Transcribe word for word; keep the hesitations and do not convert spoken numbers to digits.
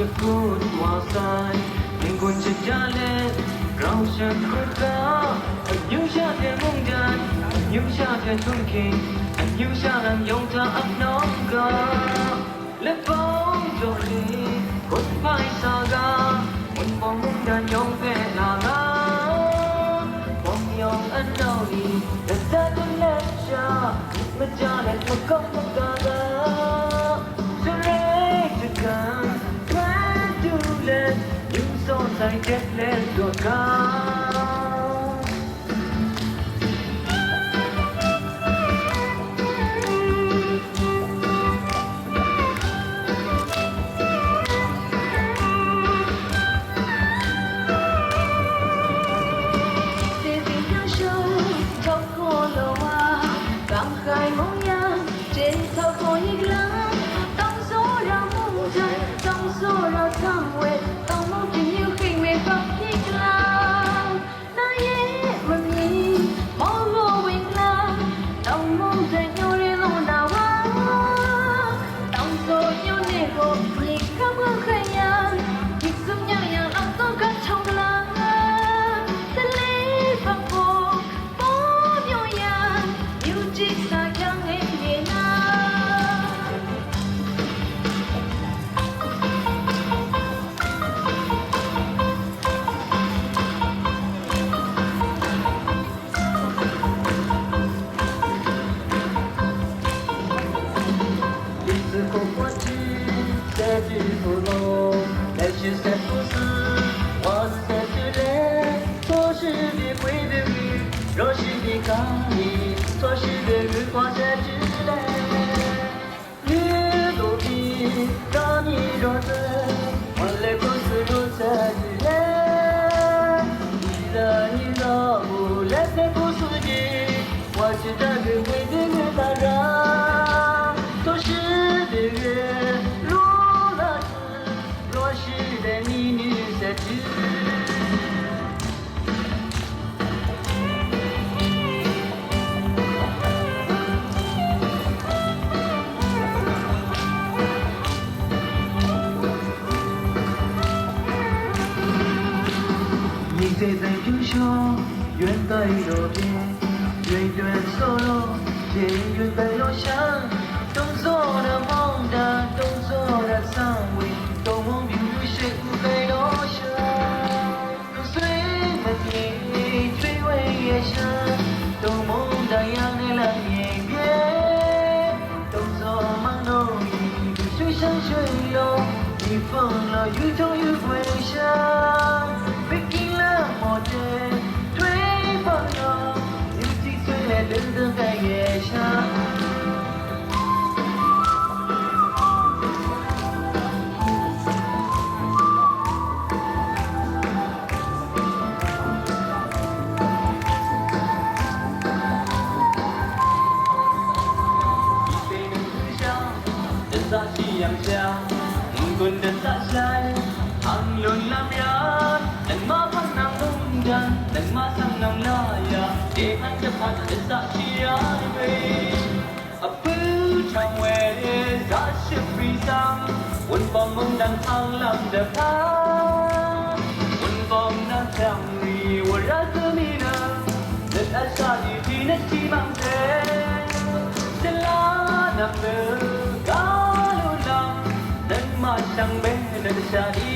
Kut wa sai, n-gun shaja let, rau shan kut ga, amyu sha hte mungdan, amyu sha hte htunghking, amyu sha lam yawng hta ap nawng ga, labau jaw ni, kut hpai sa ga, Wunpawng mungdan yawng hpe la ga, bawng yawng anau ni, lata dun let sha, myit maja let makawp maga ga, sarai jahkan, hkrai du let, yu saw sai jet let rawt ga. Ni se zai pyu shaw, yuan tai law pye, yuan yuan saw law, je yuan tai law sha, tungzaw na mawng da, tungzaw na sang we, tawng mawng byu yu she u kai law sha. Sui mami sui wei ya sha, tong mung dang yang ni lam ye bye. Tong zaw mang nung ni, du shui shang shui law, ni fung law, yu tong yu gui sha. Pekking la mo te, tui bang law, yu tik sui le dun dun kai ye sha. Dasa shi yang sha, n-gun dasa shai, hpang lun lam yan, nang ma hpang nang lung dan, nang ma sang nang la ya, de hkan jahpan dasa shi ai we. Apu htam we, za shapri tsang, Wunpawng mungdan hpang lam jahpan, Wunpawng nang hkyang ni, wara sumi na, Nat a sha di hti nat hti mang hte, shala nang de ga lu lam, nang ma shang bai nat a sha di.